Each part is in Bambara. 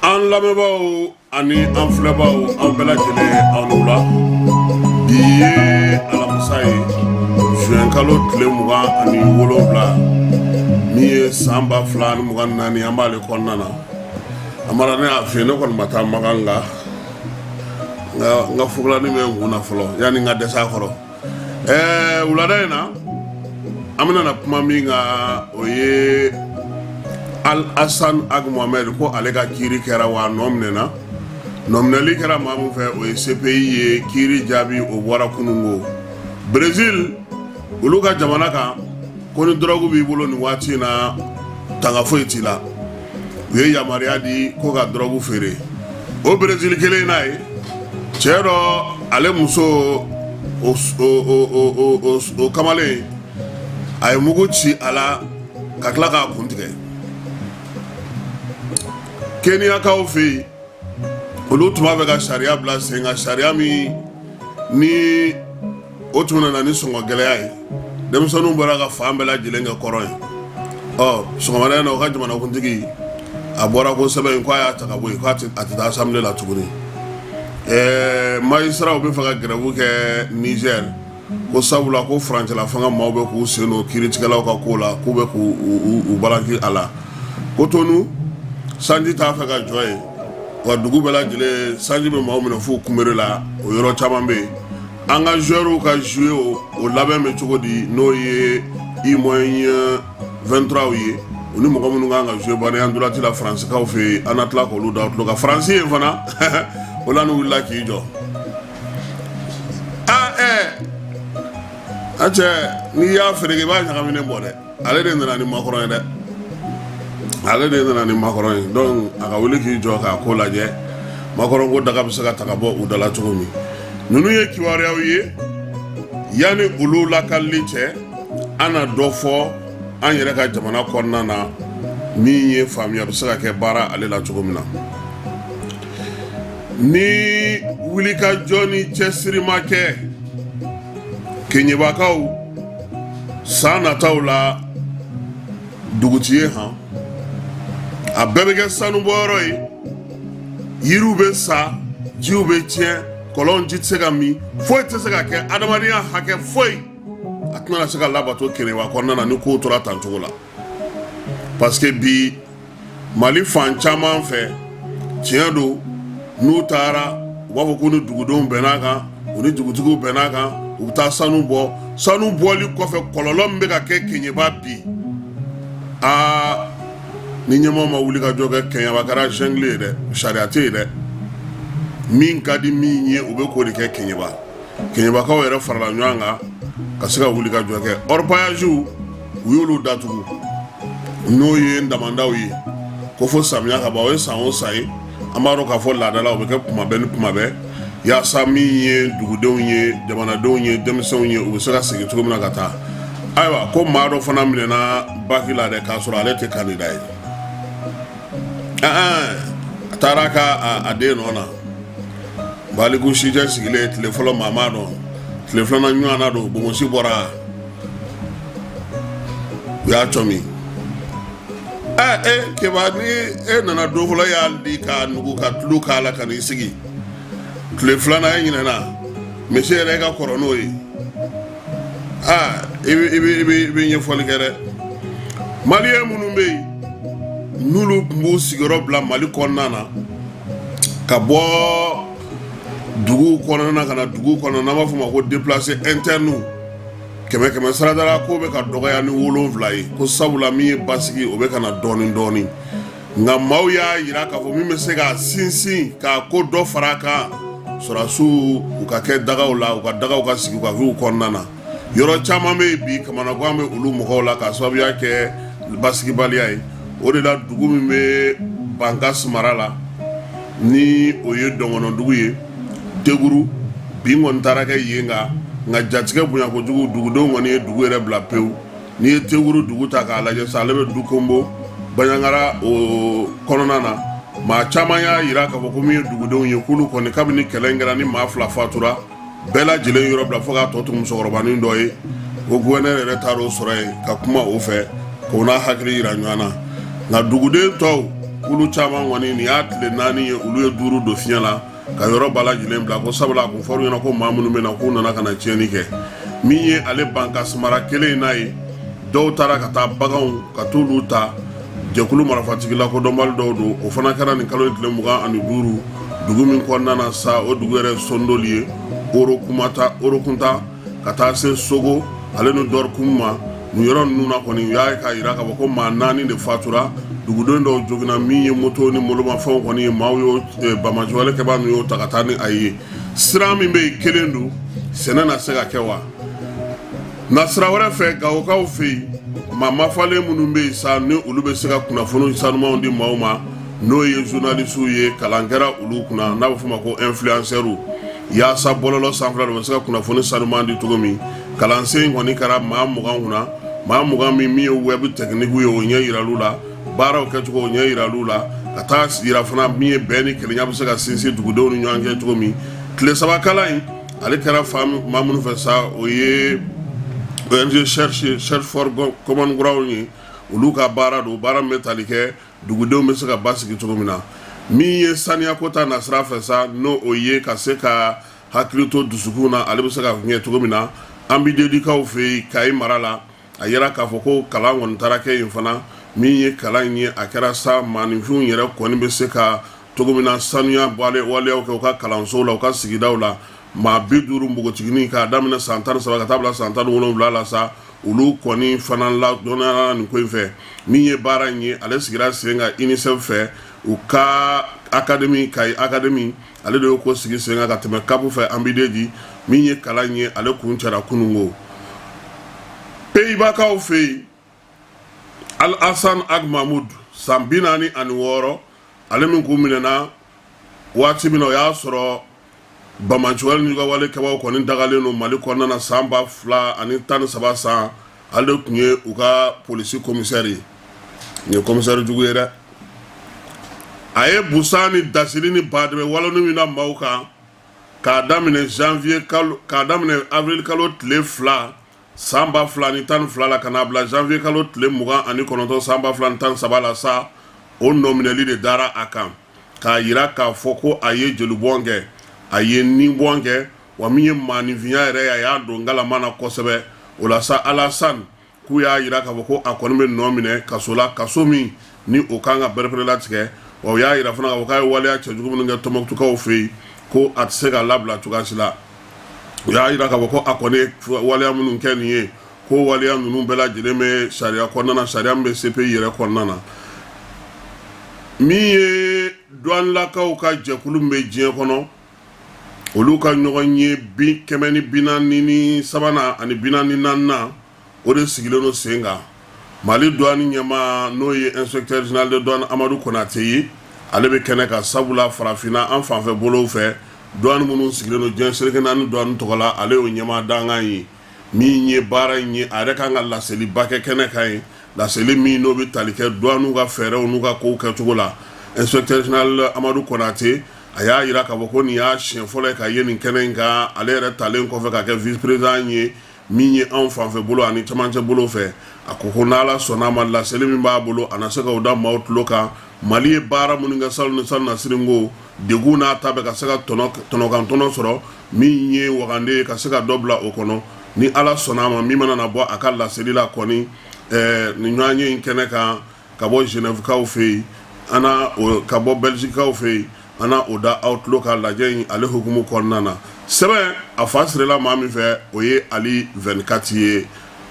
An lamɛnbaaw ani an filɛbaaw, an bɛɛ lajɛlen, aw ni wula. Bi ye alamisa ye, juin kalo tile 27, min ye san 2024, an b'ale kɔnɔna na. Amara, ne y'a f'i ye, ne kɔni ma taa Makan, nka n ka fugulani bɛ n kun na fɔlɔ yanni n ka dɛsɛ a kɔrɔ. Ɛɛ, wulada in na, an bɛna na kuma min kan, o ye Al Hasan Ag Mohamed, ko ale ka kiiri kɛra wa a nɔ minɛna. Nɔminɛli kɛra maa min fɛ, o ye CPI ye. Kiiri jaabi, o bɔra kununko. Brésil, olu ka jamana kan, ko ni dɔrɔgu b'i bolo nin waati in na, tanga foyi t'i la. U ye yamaruya di ko ka dɔrɔgu feere. O Brésil kelen n'a ye cɛ dɔ, ale muso, o kamalen, a ye mugu ci a la ka tila k'a kun tigɛ. Keniyakaw fɛ yen, olu tun b'a fɛ ka sariya bila sen kan, sariya min ni o tun nana ni sɔngɔ gɛlɛya ye. Denmisɛnninw bɔra ka fan bɛɛ lajɛlen kɛ kɔrɔn ye. Ɔ, sɔgɔmada in na, o ka jamanakuntigi, a bɔra ko sɛbɛn in, ko a y'a ta ka bɔ yen, k'a a tɛ taa assemblée la tuguni. Ɛɛ, magistrats bɛ fɛ ka grève kɛ Niger, ko sabula ko furancɛla fanga maaw bɛ k'u sen don kiiritigɛlaw ka ko la, k'u bɛ k'u balanki a la. Cotonou, sanji t'a fɛ ka jɔ yen wa, dugu bɛɛ lajɛlen sanji bɛ maaw minɛ f'u kunbere la, o yɔrɔ caman bɛ yen. An ka joueurs ka JO, o labɛn bɛ cogo di? N'o ye U moins 23 ye, u ni mɔgɔ minnu kan ka jouer badenya ntolanci la Faransikaw fɛ yen, an na tila k'olu da tulo kan. Faransi yen fana, Hollande wulila k'i jɔ. Aa, ɛɛ, an cɛ, n'i y'a feere, i b'a ɲagaminen bɔ dɛ. Ale de nana ni Macron ye dɛ, ale de nana ni Macron ye. Donc a ka wuli k'i jɔ k'a ko lajɛ. Macron ko daga bɛ se ka ta ka bɔ u da la cogo min. Ninnu ye kibaruyaw ye. Yanni olu lakalili cɛ, an na dɔ fɔ an yɛrɛ ka jamana kɔnɔna na, min ye faamuya bɛ se ka kɛ baara ale la cogo min na. Ni wulikajɔ ni cɛsiri ma kɛ, Keɲebakaw, san nataw la, dugu ti ye han, a bɛɛ bɛ kɛ sanubɔyɔrɔ ye. Yiriw bɛ sa, jiw bɛ tiɲɛ, kɔlɔn ji tɛ se ka min, foyi tɛ se ka kɛ, adamadenya hakɛ foyi a tɛna se ka labato Keɲeba kɔnɔna na ni kow tora tan cogo la. Parce que bi, Mali fan caman fɛ, tiɲɛ don, n'u taara, u b'a fɔ ko ni dugudenw bɛnn'a kan, u ni dugutigiw bɛnn'a kan, u bɛ taa sanu bɔ. Sanu bɔli kɔfɛ, kɔlɔlɔ min bɛ ka kɛ Keɲeba bi, aa, ni ɲɛmɔgɔ ma wuli ka jɔ kɛ, Keɲeba kɛra jungle ye dɛ. Sariya tɛ yen dɛ. Min ka di min ye, u bɛ k'o de kɛ Keɲeba. Keɲebakaw yɛrɛ farala ɲɔgɔn kan ka se ka wuli ka jɔ kɛ. Orpaillage, u y'olu datugu, n'o ye damandaw ye, ko fo samiya ka ban. O ye san o san ye, an b'a dɔn k'a fɔ laadala o bɛ kɛ kuma bɛɛ ni kuma bɛɛ, yaasa min ye dugudenw ye, jamanadenw ye, denmisɛnw ye, u bɛ se ka segin cogo min na ka taa. Ayiwa, ko maa dɔ fana minɛna bac la dɛ, k'a sɔrɔ ale tɛ candidat ye. A taara ka a den nɔ na. Baliku sijɛ sigilen, tile fɔlɔ, maa m'a dɔn, tile filanan ɲɔgɔn na don, bonbosi bɔra, u y'a cɔmi. Ɛ e Keba, ni e nana don fɔlɔ, e y'a di k'a nugu ka tulu k'a la ka n'i sigi. Tile filanan, e ɲinɛna misi yɛrɛ, e ka kɔrɔ n'o ye. Aa, i bɛ ɲɛfɔli kɛ dɛ. Maliyɛn minnu bɛ yen, n'olu tun b'u sigiyɔrɔ bila Mali kɔnɔna na, ka bɔ duguw kɔnɔna na ka na dugu kɔnɔ, n'an b'a fɔ o ma ko déplacé interne, kɛmɛ kɛmɛ sarada la, k'o bɛ ka dɔgɔya ni 7 ye, ko sabula min ye basigi, o bɛ ka na dɔɔnin dɔɔnin. Nka maaw y'a jira k'a fɔ min bɛ se k'a sinsin, k'a ko dɔ fara a kan, sɔrɔdasiw u ka kɛ dagaw la, u ka dagaw ka sigi, u ka k'u kɔnɔna na. Yɔrɔ caman bɛ yen bi, kamanagan bɛ olu mɔgɔw la k'a sababuya kɛ basigibaliya ye. O de la, dugu min bɛ Bankas mara la, ni o ye dɔngɔnɔdugu ye, Teguru, bin kɔni taara kɛ yen kan, nka jatigɛ bonya kojugu, dugudenw kɔni ye dugu yɛrɛ bila pewu. N'i ye Teguru dugu ta k'a lajɛ sisan, ale bɛ Dukombo Banjagara o kɔnɔna na. Maa caman y'a jira k'a fɔ ko min ye dugudenw ye, k'olu kɔni, kabini kɛlɛ in kɛra ni maa 2 fatura, bɛɛ lajɛlen yɔrɔ bila fo k'a tɔ to musokɔrɔbanin dɔ ye. Ko gouverneur yɛrɛ taar'o sɔrɔ yen ka kuma o fɛ, k'o n'a hakili yira ɲɔgɔn na. Nka duguden tɔw K'olu caman kɔni, nin y'a tile 4 ye, olu ye duuru don fiɲɛ la ka yɔrɔ bɛɛ lajɛlen bila, ko sabula a kun fɔr'u ɲɛna ko maa minnu bɛ na, k'u nana ka na tiɲɛni kɛ. Min ye ale Bankas mara kelen in n'a ye, dɔw taara ka taa baganw ka t'olu ta, jɛkulu marifatigi lakodɔnbali dɔw don. O fana kɛra nin kalo in tile 25, dugu min kɔnɔna na sa, o dugu yɛrɛ Sondoli ye, Orokunta ka taa se Sogo ale ni Dɔrikun ma. Nin yɔrɔ ninnu na kɔni, u y'a ye k'a jira k'a fɔ ko maa 4 de fatura, duguden dɔw joginna. Min ye moto ni bolomafɛnw kɔni ye, maaw y'o banbaanciwale kɛbaa ninnu y'o ta ka taa ni a ye. Sira min bɛ yen kelen don, sɛnɛ na se ka kɛ wa? Na sira wɛrɛ fɛ, Gawokaw fɛ yen, maa mafalen minnu bɛ yen sa, ni olu bɛ se ka kunnafoni sanumanw di maaw ma, n'o ye journalistew ye, kalan kɛra olu kunna, n'a bɛ f'o ma ko influenceurw, yaasa bɔlɔlɔ sanfɛ u bɛ se ka kunnafoni sanuman di cogo min. Kalansen in kɔni kɛra maa 20 kunna, maa 20 min ye web technique ye, o ɲɛ yiral'u la, baaraw kɛcogo, o ɲɛ yiral'u la, ka taa yira fana min ye bɛn ni kelenya bɛ se ka sinsin dugudenw ni ɲɔgɔn cɛ cogo min. Tile 3 kalan in, ale kɛra fa maa minnu fɛ sa, o ye ONG Search for Common Ground ye. Olu ka baara don, baara min bɛ tali kɛ dugudenw bɛ se ka basigi cogo min na. Min ye saniyako ta nasira fɛ sa, n'o o ye ka se ka hakili to dusukun na, ale bɛ se ka ɲɛ cogo min na, Ambidédikaw fɛ yen, Kayi mara la, a yira k'a fɔ ko kalan kɔni taara kɛ yen fana. Min ye kalan in ye, a kɛra sa maaninfinw yɛrɛ kɔni bɛ se ka cogo min na sanuya waleyaw kɛ u ka kalansow la, u ka sigidaw la. Maa 50 npogotiginin, k'a daminɛ san 13 ka taa bila san 17 la sa, olu kɔni fana ladɔnniyara nin ko in fɛ. Min ye baara in ye, ale sigira sen kan UNICEF fɛ, u ka académie, Kayi académie, ale de y'o ko sigi sen kan ka tɛmɛ CAP fɛ Ambidédi. Min ye kalan in ye, ale kuncɛra kununko. Pays-Bas-kaw fɛ yen, Al Hassan Ag Mahmoud, san 46, ale min k'u minɛna waati min na, o y'a sɔrɔ banbaanciwale ni wale kɛbaaw kɔni dagalen don Mali kɔnɔna na, san 2013 san, ale tun ye u ka polisi commissaire ye. Nin ye commissaire jugu ye dɛ. A ye busan ni dasiri ni badɛmɛ waloni min da maaw kan, k'a daminɛ janvier kalo, k'a daminɛ avril kalo tile 2 san 2012 la, ka n'a bila janvier kalo tile 29 san 2013 la sa, o nɔminɛli de dara a kan, k'a yira k'a fɔ ko a ye jolibɔn kɛ, a ye nibɔn kɛ, wa min ye maaninfinya yɛrɛ ye, a y'a don ngalama na kosɛbɛ. O la sa, Alassane, k'u y'a yira k'a fɔ ko a kɔni bɛ nɔ minɛ kaso la, kaso min ni o kan ka bɛrɛpɛrɛlatigɛ. Wa u y'a yira fana k'a fɔ k'a ye waleya cɛjugu minnu kɛ Tɔnbukutukaw fɛ yen, ko a tɛ se ka labila cogoya si la. U y'a yira k'a fɔ ko a kɔni ye waleya minnu kɛ nin ye, ko waleya ninnu bɛɛ lajɛlen bɛ sariya kɔnɔna na, sariya min bɛ CPI yɛrɛ kɔnɔna na. Min ye douanelakaw ka jɛkulu min bɛ diɲɛ kɔnɔ, olu ka ɲɔgɔn ye bi 143nan ani 44nan, o de sigilen don sen kan. Mali douane ɲɛmaa, n'o ye inspecteur général de douane Amadu Konate ye, ale bɛ kɛnɛ kan, sabula farafinna an fanfɛ bolow fɛ, douane minnu sigilen don diɲɛ seleke naani douane tɔgɔ la, ale y'o ɲɛmaa dankan ye. Min ye baara in ye, a yɛrɛ kan ka laseliba kɛ kɛnɛ kan ye, laseli min n'o bɛ tali kɛ douane ka fɛɛrɛw n'u ka kow kɛcogo la. Inspecteur général Amadu Konate, a y'a yira k'a fɔ ko nin y'a siɲɛ fɔlɔ ye ka ye nin kɛnɛ in kan, ale yɛrɛ talen kɔfɛ ka kɛ vice président ye, min ye anw fanfɛ bolo ani camancɛ bolo fɛ. A ko ko n'Ala sɔnna a ma, laseli min b'a bolo, a na se k'o da maaw tulo kan. Mali ye baara minnu kɛ salon ni salon nasirinko degun n'a ta bɛɛ, ka se ka tɔnɔkan tɔnɔ sɔrɔ, min ye wagande ye, ka se ka dɔ bila o kɔnɔ. Ni Ala sɔnna a ma, min mana na bɔ a ka laseli la kɔni nin ɲɔgɔn ye in kɛnɛ kan, ka bɔ Genèvekaw fɛ yen, an ka bɔ Belgiquekaw fɛ yen, an na o da aw tulo kan lajɛ in ale hukumu kɔnɔna na. Sɛbɛn a fa sirila maa min fɛ, o ye Ali 24 ye,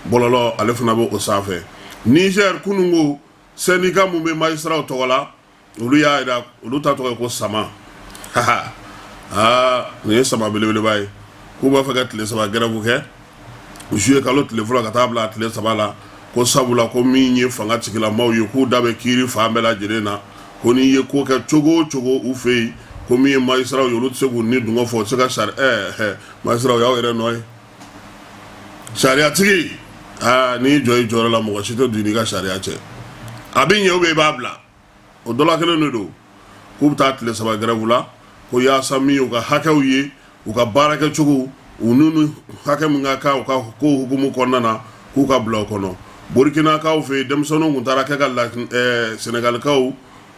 bɔlɔlɔ ale fana bɛ o sanfɛ. Niger, kununko syndicat min bɛ magistraw tɔgɔ la, olu y'a jira, olu ta tɔgɔ ye ko sama. Aa, nin ye sama belebeleba ye, k'u b'a fɛ ka tile 3 grève kɛ, juillet kalo tile fɔlɔ ka taa bila a tile 3 la, ko sabula ko min ye fanga tigilamaw ye, k'u da bɛ kiiri fan bɛɛ lajɛlen na, ko n'i ye ko kɛ cogo o cogo u fɛ yen, ko min ye magistraw ye, olu tɛ se k'u ni dungɔ fɔ, u tɛ se ka sari. Ɛɛ, magistraw y'aw yɛrɛ nɔ ye. Sariyatigi, aa, n'i jɔ i jɔyɔrɔ la, mɔgɔ si tɛ don i n'i ka sariya cɛ. A bɛ ɲɛ ou bien i b'a bila, o dɔ la kelen de don. K'u bɛ taa tile 3 grève la, ko yaasa min y'u ka hakɛw ye, u ka baarakɛcogo, u n'u hakɛ min ka kan u ka ko hukumu kɔnɔna na, k'u ka bila o kɔnɔ. Burkinakaw fɛ yen, denmisɛnninw tun taara kɛ ka Senegalikaw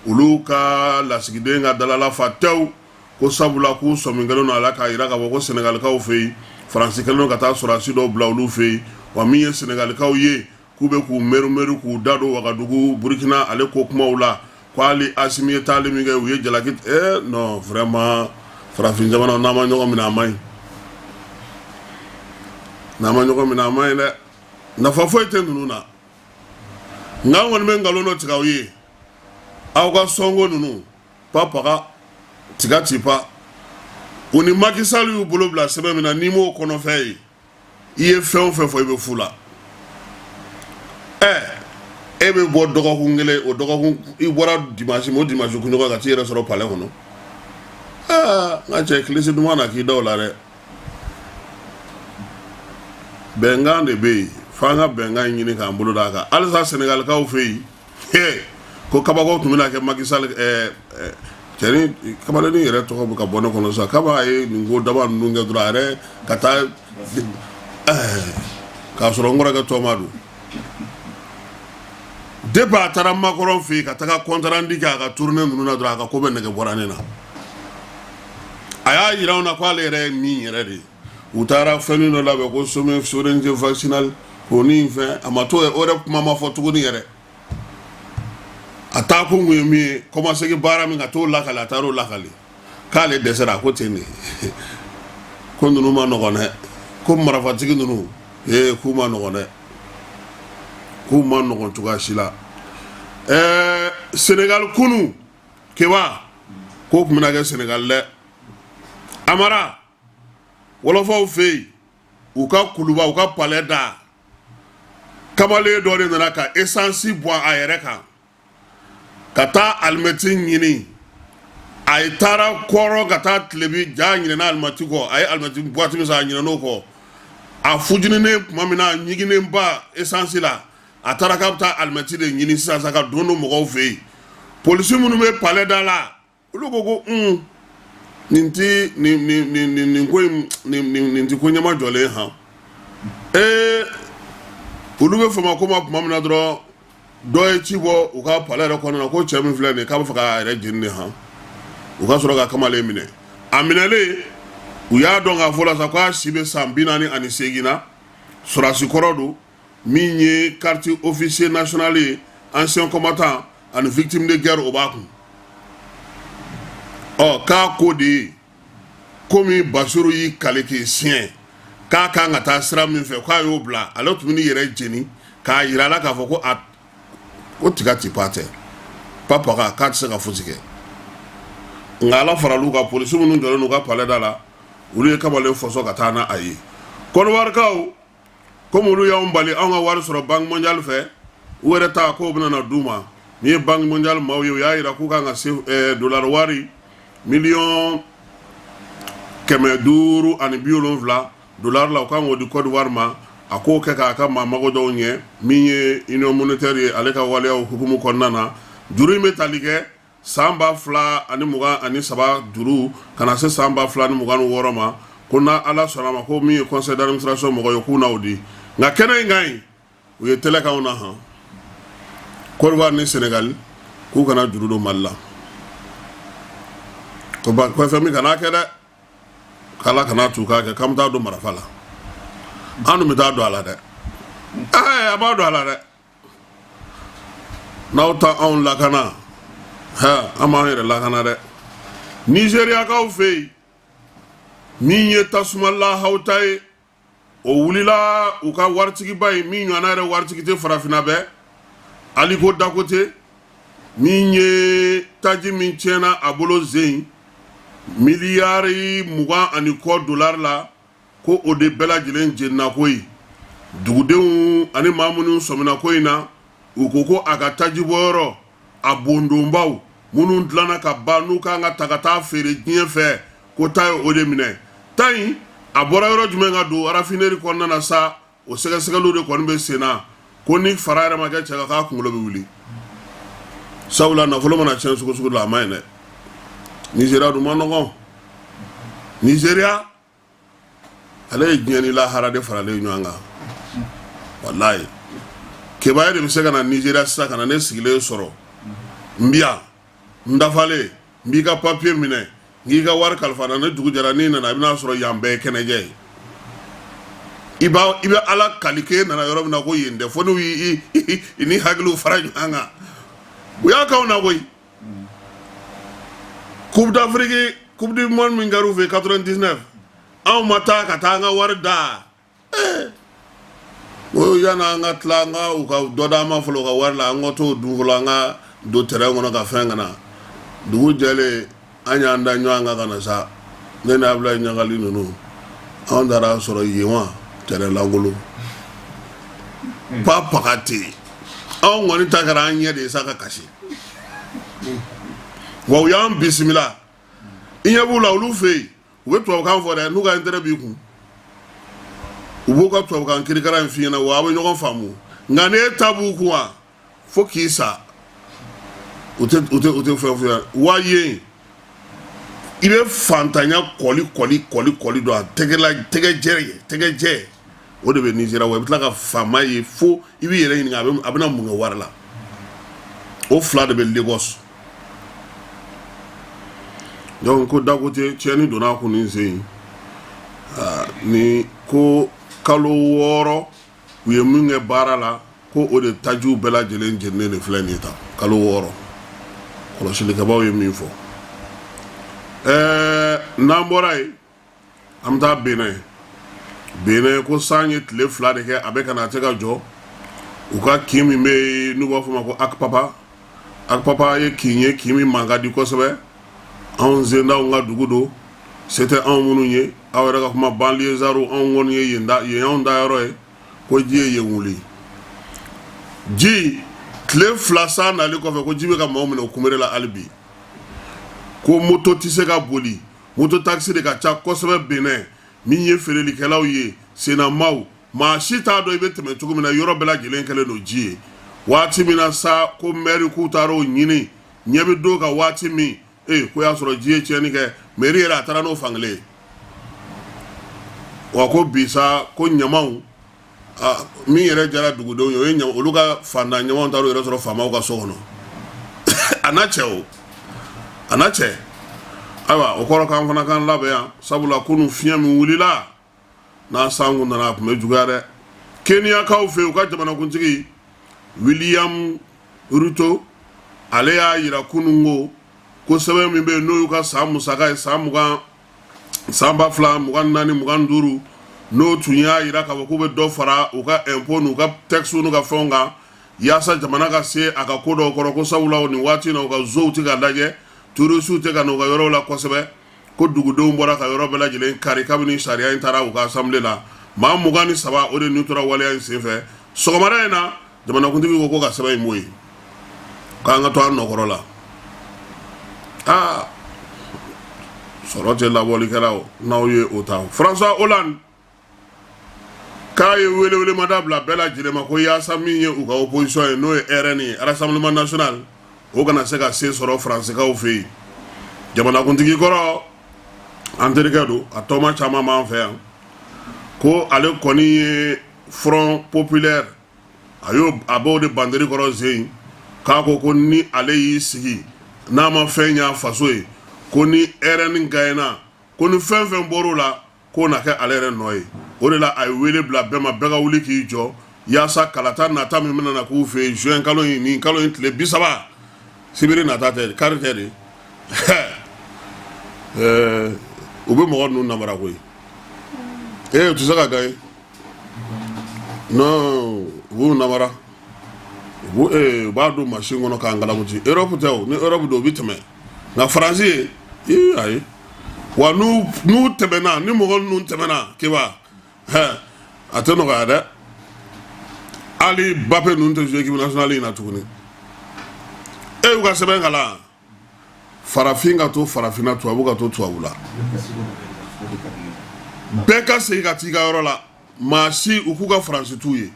Olu ka lasigiden ka dalala fa tewu ko sabula k'u sɔmi kɛlen don a la k'a jira k'a fɔ ko Senegalikaw fɛ yen, Faransi kɛlen don ka taa sɔrɔdasi dɔw bila olu fɛ yen. Wa min ye Senegalikaw ye, k'u bɛ k'u merumeru k'u da don Wagadugu, Burukina ale ko kumaw la, ko hali Asimi ye taali min kɛ, u ye jalaki. Non, vraiment, farafin jamana, n'an ma ɲɔgɔn minɛ, a man ɲi. N'an ma ɲɔgɔn minɛ, a man ɲi dɛ. Nafa foyi tɛ ninnu na. Nka an kɔni bɛ nkalon dɔ tigɛ aw ye, aw ka Sonko ninnu pa paga tiga ti pa, u ni Macky Sall y'u bolo bila sɛbɛn min na, n'i m'o kɔnɔfɛn ye, i ye fɛn o fɛn fɔ, i bɛ fu la. Ɛ, e bɛ bɔ dɔgɔkun kelen, o dɔgɔkun i bɔra dimanche, o dimanche kunɲɔgɔn ka t'i yɛrɛ sɔrɔ palais kɔnɔ. Aa, n ka cɛ, kilisi duman na k'i da o la dɛ. Bɛnkan de bɛ yen, f'an ka bɛnkan ɲini k'an bolo d'a kan. Halisa Senegalikaw fɛ yen, ko kabako tun bɛna kɛ Macky Sall. Cɛnin kamalennin yɛrɛ tɔgɔ bɛ ka bɔ ne kɔnɔ sisan. Kaba ye nin ko daba ninnu kɛ dɔrɔn, a yɛrɛ ka taa k'a sɔrɔ n kɔrɔkɛ tɔma don. Depuis a taara Macron fɛ yen ka taga compte rendu kɛ a ka tournée ninnu na dɔrɔn, a ka ko bɛɛ nege bɔra ne na. A y'a jira anw na k'ale yɛrɛ ye min yɛrɛ de ye, u taara fɛn dɔ labɛn ko sommet souveraineté vaccinale, k'o ni fɛn. A ma to o yɛrɛ kuma ma fɔ tuguni yɛrɛ. A taa kun kun ye min ye, kɔmasegin baara min ka t'o lakale, a taara o lakale k'ale dɛsɛra. A ko ten de, ko ninnu ma nɔgɔn dɛ, ko marifatigi ninnu, ee, k'u ma nɔgɔn dɛ, k'u ma nɔgɔn cogoya si la. Ɛɛ, Senegal kunu keba ko tun bɛna kɛ Senegal dɛ. Amara wɔlɔfɔw fɛ yen, u ka kuluba, u ka palais da, kamalen dɔ de nana ka essence bɔn a yɛrɛ kan ka taa alimɛti ɲini. A ye taara kɔrɔ ka taa tilebi ja, ɲinɛna alimɛti kɔ. A ye alimɛti boîte min san, a ɲinɛn'o kɔ. A fujininen tuma min na, a ɲiginnen ba essence la, a taara k'a bɛ taa alimɛti de ɲini sisan sa ka don don mɔgɔw fɛ yen. Polisi minnu bɛ palais da la, olu ko ko un, nin ti nin nin nin nin nin ko in, nin nin nin ti ko ɲɛma jɔlen han. Ee, olu bɛ fama ko ma tuma min na dɔrɔn, dɔ ye ci bɔ u ka palais yɛrɛ kɔnɔna na ko cɛ min filɛ nin ye, k'a bɛ fɛ k'a yɛrɛ jeni de han. U ka sɔrɔ ka kamalen minɛ. A minɛlen, u y'a dɔn k'a fɔ la sa k'a si bɛ san 48 na, sɔrɔdasi kɔrɔ don, min ye carte officier national ye, ancien combattant ani victime de guerre, o b'a kun. Ɔ, k'a ko de ye komi Basiru y'i kale k'i siɲɛ k'a kan ka taa sira min fɛ, k'a y'o bila. Ale tun bɛ n'i yɛrɛ jeni k'a yira a la k'a fɔ ko a ko tiga ti pa tɛ pa paga, k'a tɛ se ka fosi kɛ. Nka Ala faral'u kan, polisi minnu jɔlen n'u ka palais da la, olu ye kamalen fɔsɔ ka taa n'a a ye. Kɔnɔwarikaw, komi olu y'anw bali anw ka wari sɔrɔ Banque mondiale fɛ, u yɛrɛ ta k'o bɛna na d'u ma. Min ye Banque mondiale maaw ye, u y'a jira k'u kan ka se dollar wari miliyɔn 570 dollar la, u kan k'o di Côte d'Ivoire ma, a k'o kɛ k'a ka maa mago dɔw ɲɛ. Min ye Union monétaire ye, ale ka waleyaw hukumu kɔnɔna na, juru in bɛ tali kɛ san 2023 juru ka na se san 2026 ma. Ko n'a Ala sɔnna ma, ko min ye conseil d'administration mɔgɔ ye, k'u n'aw di. Nka kɛnɛ in ka ɲi, u ye tɛlɛ k'anw na han. Côte d'Ivoire ni Sénégal k'u kana juru don Mali la, ko ba ko fɛn min kana kɛ dɛ, k'Ala kana t'u k'a kɛ k'an bɛ taa don marafa la. An dun bɛ taa don a la dɛ. Ɛɛ, a b'a don a la dɛ. N'aw ta anw lakana, hɛ, an b'an yɛrɛ lakana dɛ. Nizeriyakaw fɛ yen, min ye tasuma lahawuta ye, o wulila u ka waritigiba ye, min ɲɔgɔnna yɛrɛ waritigi tɛ farafinna bɛɛ, Aliko Dangote, min ye taji min tiɲɛna a bolo zen miliyari 20 ani kɔ dolari la, ko o de bɛɛ lajɛlen jenina ko ye. Dugudenw ani maa minnu sɔmina ko in na, u ko ko a ka tajibɔyɔrɔ a bondonbaw minnu dilanna ka ban, n'u kan ka ta ka taa feere diɲɛ fɛ, ko ta ye o de minɛ. Ta in a bɔra yɔrɔ jumɛn ka don raffinerie kɔnɔna na sa, o sɛgɛsɛgɛliw de kɔni bɛ sen na. Ko ni fara yɛrɛ ma kɛ cɛ kan, k'a kunkolo bɛ wuli, sabula nafolo mana tiɲɛ sugu sugu la, a ma ɲi dɛ. Nizeriya dun ma nɔgɔn. Nizeriya ale ye diɲɛ ni lahara de faralen ɲɔgɔn kan. Walayi, Keba de bɛ se ka na Nizeriya sisan ka na ne sigilen sɔrɔ n bi yan. N dafalen, n b'i ka papiye minɛ, n k'i ka wari kalifa n na. Ni dugu jɛra, n'i nana, i bɛna sɔrɔ yan bɛɛ ye kɛnɛjɛ ye. I b'a i bɛ Ala kali k'e nana yɔrɔ min na ko yen tɛ, fo n'u y'i ni hakiliw fara ɲɔgɔn kan. U y'a k'anw na koyi. Coupe d'Afrique, Coupe du monde min kɛra u fɛ 99, anw ma taa ka taa an ka wari da. O yanni an ka tila, an ka u ka dɔ d'an ma fɔlɔ u ka wari la, an ka t'o dun fɔlɔ, an ka don terrain kɔnɔ ka fɛn ka na. Dugu jɛlen, an y'an da ɲɔgɔn kan ka na sa. Ne ni Abulayi Ɲagali ninnu, anw taara sɔrɔ yen wa terrain lankolon pa paga tɛ yen. Anw kɔni ta kɛra an ɲɛ de ye sa ka kasi wa. U y'an bisimila, i ɲɛ b'u la. Olu fɛ yen, u bɛ tubabukan fɔ dɛ. N'u ka intérêt b'i kun, u b'u ka tubabukan kirikara in f'i ɲɛna wa, aw bɛ ɲɔgɔn faamu. Nka n'e ta b'u kun wa, fo k'i sa, u tɛ fɛn f'i ɲɛna wa. Yen, i bɛ fantanya kɔli kɔli kɔli kɔli don a tɛgɛ la, tɛgɛ jɛ ye, tɛgɛ jɛ, o de bɛ Nizeriya wa. I bɛ tila ka faama ye fo i b'i yɛrɛ ɲininka a bɛna mun kɛ wari la. O fila de bɛ Lagos. Donc ko Dangote tiɲɛni donna a kun ni sen in ni ko kalo 6 u ye min kɛ baara la, ko o de tajiw bɛɛ lajɛlen jeninen de filɛ nin ye tan. Kalo 6, kɔlɔsilikɛbaaw ye min fɔ. N'an bɔra yen, an bɛ taa Benin. Benin ko san ye tile 2 de kɛ, a bɛ ka na, a tɛ ka jɔ. U ka kin min bɛ yen n'u b'a fɔ o ma ko Akpapa, Akpapa ye kin ye, kin min man ka di kosɛbɛ. Anw sendaw ka dugu don, se tɛ anw minnu ye. Aw yɛrɛ ka kuma, banlieusards, anw kɔni ye yen da, yen y'anw da yɔrɔ ye. Ko ji ye yen wuli, ji tile 2 san nali kɔfɛ, ko ji bɛ ka maaw minɛ o kunbere la hali bi. Ko moto tɛ se ka boli, moto taxi de ka ca kosɛbɛ Benin. Min ye feerelikɛlaw ye, sennamaw, maa si t'a dɔn i bɛ tɛmɛ cogo min na. Yɔrɔ bɛɛ lajɛlen kɛlen don ji ye. Waati min na sa ko mɛri k'u taara o ɲini, ɲɛ bɛ don ka waati min, ee, ko y'a sɔrɔ ji ye tiɲɛni kɛ. Mɛri yɛrɛ, a taara n'o fankelen ye wa. Ko bi sa, ko ɲamaw min yɛrɛ jara dugudenw ye, o ye olu ka fantan ɲamaw taara yɛrɛ sɔrɔ faamaw ka so kɔnɔ. A n'a cɛ, o a n'a cɛ. Ayiwa, o kɔrɔ k'an fana k'an labɛn yan, sabula kunun fiɲɛ min wulila n'a san kun nana, a tun bɛ juguya dɛ. Keniyakaw fɛ, u ka jamanakuntigi William Ruto, ale y'a yira kunun ko sɛbɛn min bɛ yen n'o y'u ka san musaka ye, san 20, san 2024, 25, n'o tun y'a yira k'a fɔ k'u bɛ dɔ fara u ka impôt n'u ka taxes n'u ka fɛnw kan yaasa jamana ka se a ka ko dɔw kɔrɔ, ko sabula nin waati in na, u ka zow tɛ ka lajɛ, touristes tɛ ka na u ka yɔrɔw la kosɛbɛ. Ko dugudenw bɔra ka yɔrɔ bɛɛ lajɛlen kari kabini sariya in taara u ka assemblée la. Maa 23, o de ni tora waleya in senfɛ. Sɔgɔmada in na, jamanakuntigi ko ka sɛbɛn in bɔ yen, k'an ka to an nɔkɔrɔ la. Aa, sɔrɔ tɛ labɔlikɛla o, n'aw ye o ta. François Hollande k'a ye welewelemada bila bɛɛ lajɛlen ma ko yaasa min ye u ka opposition ye, n'o ye RN ye, Rassemblement national, o kana se ka se sɔrɔ Faransikaw fɛ yen. Jamanakuntigi kɔrɔ, an terikɛ don, a tɔma caman b'an fɛ yan, ko ale kɔni ye Front populaire, a y'o a b'o de banderi kɔrɔ zen. K'a ko ko ni ale y'i sigi n'a ma fɛn ɲa faso ye, ko ni RN gagnera, ko ni fɛn fɛn bɔr'o la, k'o na kɛ ale yɛrɛ nɔ ye. O de la, a ye wele bila bɛɛ ma, bɛɛ ka wuli k'i jɔ yaasa kalata nata min bɛna na k'u fɛ yen juin kalo in, nin kalo in tile 30, sibiri nata tɛ, kari tɛ de. U bɛ mɔgɔ ninnu namara koyi. Ee, u tɛ se ka gagner. Non, u b'u namara, u b'a don machine kɔnɔ k'an kalamuti. Europe tɛ o, ni Europe don, u bɛ tɛmɛ, nka Faransi ye, ee, ayi wa. N'u tɛmɛna, ni mɔgɔ ninnu tɛmɛna, Keba, hɛ, a tɛ nɔgɔya dɛ. Hali Mbappé ninnu tɛ jouer équipe nationale in na tuguni. E y'u ka sɛbɛn kalan. Farafin ka to farafinna, tubabu ka to tubabu la, bɛɛ ka segin ka t'i ka yɔrɔ la. Maa si u k'u ka Faransi t'u ye,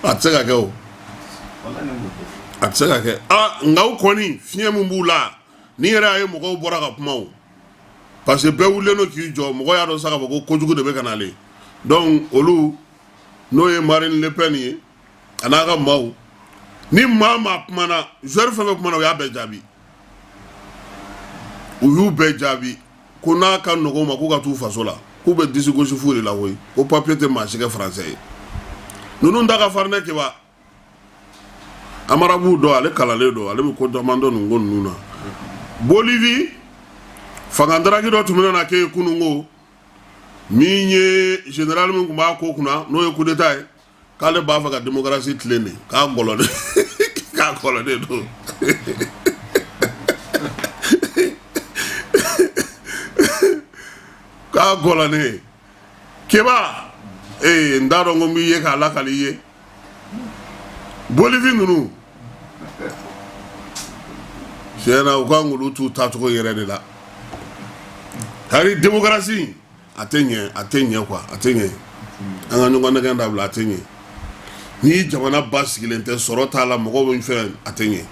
a tɛ se ka kɛ o, a tɛ se ka kɛ. Aa, nka u kɔni, fiɲɛ min b'u la ni yɛrɛ y'a ye, mɔgɔw bɔra ka kuma o, parce que bɛɛ wulilen don k'i jɔ. Mɔgɔ y'a dɔn sa k'a fɔ ko kojugu de bɛ ka nalen. Donc olu, n'o ye Marine Le Pen ye, a n'a ka maaw, Ni maa maa kumana, joueur fɛn fɛn kumana, u y'a bɛɛ jaabi, u y'u bɛɛ jaabi ko n'a ka nɔgɔn ma, k'u ka t'u faso la, k'u bɛ disi gosi fu de la koyi, ko papier tɛ maa si kɛ français ye. Ninnu da ka farin dɛ. Keba Amara b'u dɔn, ale kalanlen don, ale bɛ ko caman dɔn nin ko ninnu na. Bolivie, fangadaraki dɔ tun bɛna na kɛ yen kununko. Min ye général min tun b'a ko kunna, n'o ye coup d'état ye, k'ale b'a fɛ ka démocratie tilen de, k'a gɔlɔlen, k'a gɔlɔlen don. K'a gɔlɔlen. Keba, ee, n t'a dɔn ko n b'i ye k'a lakali i ye. Bolivie ninnu, tiɲɛ na, u kan k'olu t'u taacogo yɛrɛ de la. Hari démocratie a tɛ ɲɛ, a tɛ ɲɛ quoi, a tɛ ɲɛ. An ka ɲɔgɔn nɛgɛn dabila, a tɛ ɲɛ. Ni jamana ba sigilen tɛ, sɔrɔ t'a la, mɔgɔw bɛ fɛn, a tɛ ɲɛ.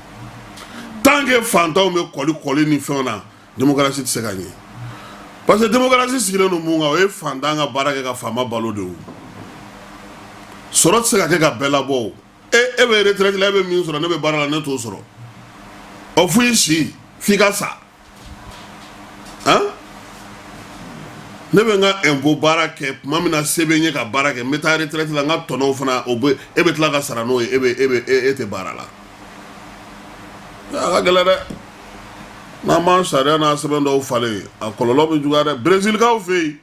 Tant que fantanw bɛ kɔli kɔli ni fɛnw na, démocratie tɛ se ka ɲɛ, parce que démocratie sigilen don mun kan? O ye fantan ka baara kɛ ka faama balo de. O sɔrɔ tɛ se ka kɛ ka bɛɛ labɔ. O e bɛ retraite la, e bɛ min sɔrɔ, ne bɛ baara la, ne t'o sɔrɔ. Ɔ, fo i si, f'i ka sa. Han, ne bɛ n ka impôt baara kɛ tuma min na, se bɛ n ye ka baara kɛ, n bɛ taa retraite la, n ka tɔnɔw fana, o bɛ e bɛ tila ka sara n'o ye. E bɛ e bɛ e tɛ baara la, a ka gɛlɛn dɛ. N'an m'an sariya n'a sɛbɛn dɔw falen, a kɔlɔlɔ bɛ juguya dɛ. Brezilkaw fɛ yen,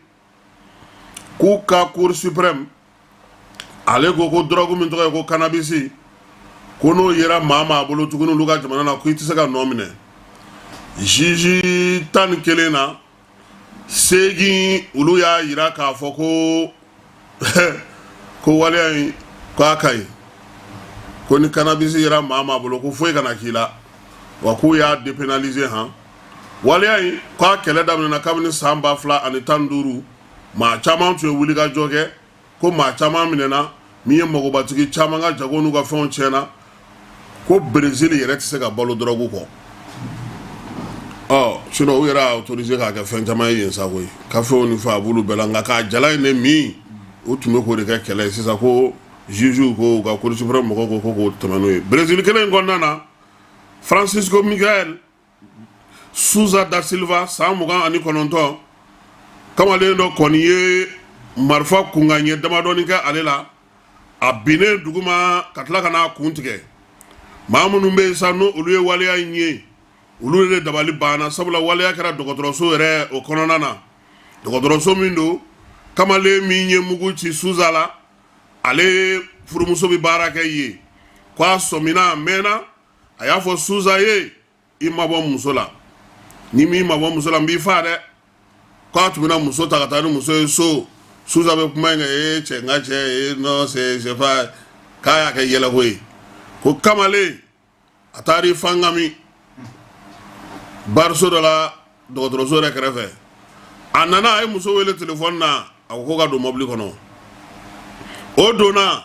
k'u ka cour suprême, ale ko ko drogue min tɔgɔ ye ko cannabis, ko n'o yera maa maa bolo tuguni olu ka jamana na, ko i tɛ se ka nɔ minɛ. Juge 11 na, 8 olu y'a yira k'a fɔ ko waleya in k'a ka ɲi, ko ni cannabis yera maa maa bolo, ko foyi kana k'i la, wa k'u y'a dépénaliser. Han, waleya in k'a kɛlɛ daminɛna kabini san 2015. Maa caman tun ye wulikajɔ kɛ, ko maa caman minɛna, min ye magobatigi caman ka jago n'u ka fɛnw tiɲɛna, ko Brésil yɛrɛ tɛ se ka balo dɔrɔgu kɔ. Ɔ, sinon u yɛrɛ y'a autorisé k'a kɛ fɛn caman ye yen sa koyi, kafew ni fɛn, a b'olu bɛɛ la, nka k'a jala in de min, u tun bɛ k'o de kɛ kɛlɛ ye. Sisan ko juge ko, u ka cour suprême mɔgɔw ko k'o tɛmɛ n'o ye. Brésil kelen in kɔnɔna na, Francisco Miguel Souza da Silva, san 29, kamalen dɔ kɔni ye marifa kunkan ɲɛ damadɔni kɛ ale la, a binnen duguma ka tila ka n'a kun tigɛ. Maa minnu bɛ yen sa, n'o olu ye waleya in ye, olu de dabali banna, sabula waleya kɛra dɔgɔtɔrɔso yɛrɛ o kɔnɔna na. Dɔgɔtɔrɔso min don, kamalen min ye mugu ci Souza la, ale furumuso bɛ baara kɛ yen. Ko a sɔmina, a mɛnna, a y'a fɔ Souza ye: "I mabɔ muso la, ni m'i mabɔ muso la, n b'i faa dɛ." K'a tun bɛna muso ta ka taa ni muso ye so. Souza bɛ kuma in kɛ: "Ee cɛ, n ka cɛ, ee non, c'est pas." K'a y'a kɛ yɛlɛko ye, ko kamalen a taara i fangami bariso dɔ la dɔgɔtɔrɔso yɛrɛ kɛrɛfɛ. A nana, a ye muso wele telefɔni na, a ko ko ka don mɔbili kɔnɔ. O donna.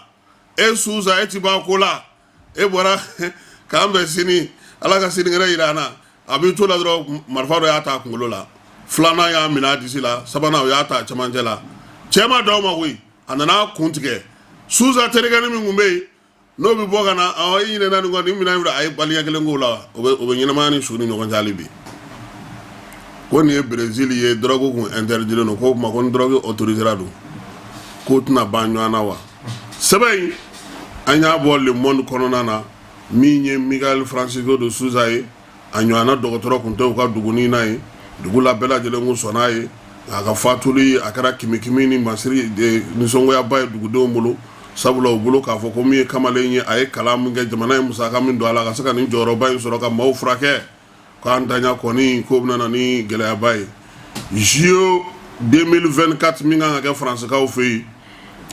"E Souza, e ti ban ko la, e bɔra k'an bɛn sini, Ala ka sinikɛnɛ yira an na." A b'i to la dɔrɔn, marifa dɔ y'a ta a kunkolo la, filanan y'a minɛ a disi la, sabanan o y'a ta a cɛmancɛ la. Cɛ ma d'aw ma koyi, a nana a kun tigɛ. Souza terikɛnin min tun bɛ yen, n'o bɛ bɔ ka na, awɔ, i ɲinɛna nin kɔ, nin minɛn in filɛ, a ye baliya kelen k'o la, o bɛ ɲɛnamaya ni su ni ɲɔgɔn cɛ hali bi. Ko nin ye Brésil ye, drogue kun interdit don, k'o tuma ko ni drogue autorisera don, k'o tɛna ban ɲɔgɔn na wa? Sɛbɛn in, an y'a bɔ Le Monde kɔnɔna na. Min ye Miguel Francisco de Souza ye, a ɲɔgɔnna dɔgɔtɔrɔ kun tɛ u ka dugunin na ye. Dugu la bɛɛ lajɛlen kun sɔnn'a ye. A ka fatuli, a kɛra kimikimi ni masiri nisɔngoyaba ye dugudenw bolo, sabula u bolo k'a fɔ ko min ye kamalen ye, a ye kalan min kɛ, jamana ye musaka min don a la ka se ka nin jɔyɔrɔba in sɔrɔ ka maaw furakɛ, k'an daɲa kɔni k'o bɛna na ni gɛlɛyaba ye. JO 2024 min kan ka kɛ Faransikaw fɛ yen,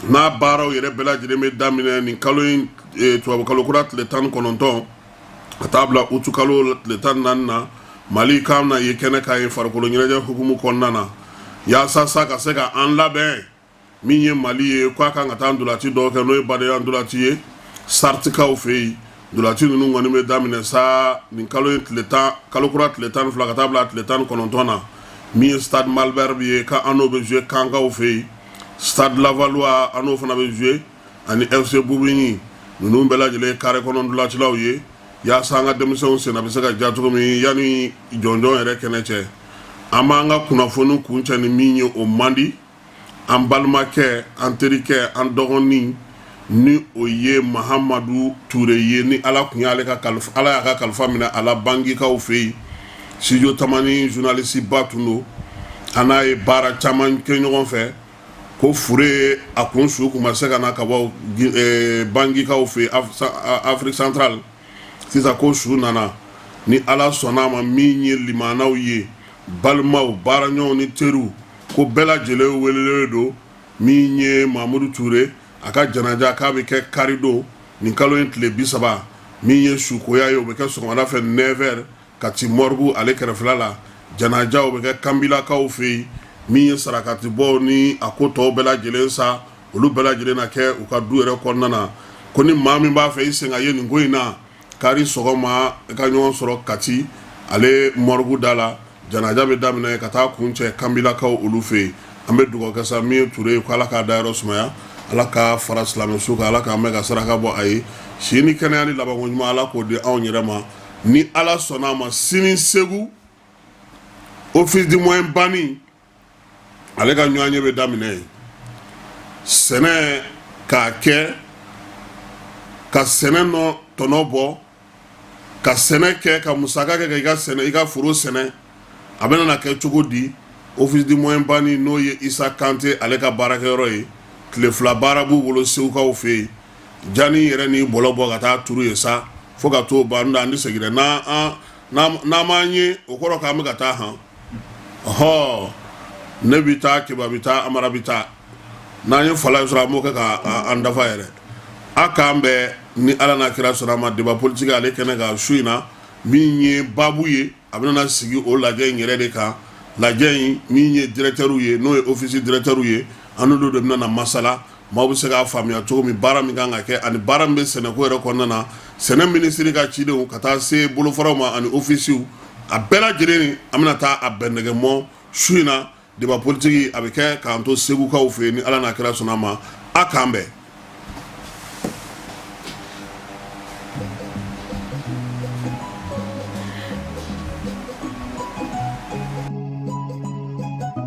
n'a baaraw yɛrɛ bɛɛ lajɛlen bɛ daminɛ nin kalo in, tubabu kalo kura tile 19 ka taa bila utu kalo tile 14 na, Mali kan na ye kɛnɛ kan ye farikolo ɲɛnajɛ hukumu kɔnɔna na, yaasa sa ka se ka an labɛn. Min ye Mali ye, k'a kan ka taa ntolaci dɔw kɛ, n'o ye badenya ntolaci ye Sartikaw fɛ yen. Ntolaci ninnu kɔni bɛ daminɛ sa nin kalo in tile 10, kalo kura tile 12 ka taa bila tile 19 na. Min ye Stade Malherbe ye, k'an n'o bɛ jouer Kankaw fɛ yen. Stade Lavallois, an n'o fana bɛ jouer, ani FC Bobigny. Ninnu bɛɛ lajɛlen kare kɔnɔ ntolacilaw ye yaasa an ka denmisɛnw senna bɛ se ka ja cogo min yanni jɔnjɔn yɛrɛ kɛnɛ cɛ. An b'an ka kunnafoni kuncɛ ni min ye, o man di. An balimakɛ, an terikɛ, an dɔgɔnin, ni o ye Mahamadu Ture ye, ni Ala tun y'ale ka kalifa, Ala y'a ka kalifa minɛ a la Bangikaw fɛ yen. Studio Tamani journaliste ba tun don, an n'a ye baara caman kɛ ɲɔgɔn fɛ. Ko fure a kun su kun ma se ka na ka bɔ Bangikaw fɛ yen, Afrique centrale. Sisan ko su nana, ni Ala sɔnna a ma, min ye limanaw ye, balimaw, baaraɲɔgɔnw ni teriw, ko bɛɛ lajɛlen welelen don. Min ye Mamudu Ture, a ka janaja k'a bɛ kɛ karidon nin kalo in tile 30. Min ye sukoya ye, o bɛ kɛ sɔgɔmada fɛ 9h Kati morgue ale kɛrɛfɛla la. Janaja o bɛ kɛ Kanbilakaw fɛ yen. Min ye sarakatibɔw ni a ko tɔw bɛɛ lajɛlen sa, olu bɛɛ lajɛlen na kɛ u ka du yɛrɛ kɔnɔna na. Ko ni maa min b'a fɛ i sen ka ye nin ko in na, kari sɔgɔma i ka ɲɔgɔn sɔrɔ Kati ale morgue da la. Janaja bɛ daminɛ ka taa kuncɛ Kanbilakaw olu fɛ yen. An bɛ dugawu kɛ sa, min ye Ture ye, ko Ala k'a dayɔrɔ sumaya, Ala ka fara silamɛsu kan, Ala k'an mɛn ka saraka bɔ a ye. Si ni kɛnɛya ni labanko ɲuman, Ala k'o di anw yɛrɛ ma. Ni Ala sɔnna a ma, sini Segu, Office du moyen bani ale ka ɲɔgɔnye bɛ daminɛ yen. Sɛnɛ k'a kɛ ka sɛnɛ nɔ tɔnɔ bɔ, ka sɛnɛ kɛ ka musaka kɛ ka i ka sɛnɛ, i ka foro sɛnɛ, a bɛna na kɛ cogo di? Office du moyen bani, n'o ye Isa Kante ale ka baarakɛyɔrɔ ye, tile 2 baara b'u bolo Segukaw fɛ yen. Jani yɛrɛ ni bɔlɔ bɔ ka taa turu yen sa fo ka t'o ban. An tɛ segin dɛ, n'an m'an ye, o kɔrɔ k'an bɛ ka taa han. Ɔhɔ, ne bɛ taa, Keba bɛ taa, Amara bɛ taa. N'an ye fala sɔrɔ, an b'o kɛ k'an dafa yɛrɛ. A k'an bɛn ni Ala n'a kira sɔnna a ma, débat politique ale kɛnɛ kan su in na. Min ye baabu ye, a bɛna sigi o lajɛ in yɛrɛ de kan. Lajɛ in, min ye directeur ye, n'o ye office directeur ye, an n'olu de bɛna na masala, maaw bɛ se k'a faamuya cogo min, baara min kan ka kɛ ani baara min bɛ sɛnɛko yɛrɛ kɔnɔna na, sɛnɛ minisiri ka cidenw ka taa se bolofaraw ma ani ofisiw, a bɛɛ lajɛlen, an bɛna taa a bɛn nɛgɛmɔ su in na. Débat politique a bɛ kɛ k'an to Segukaw fɛ yen, ni Ala n'a kira sɔnna a ma. A k'an bɛn.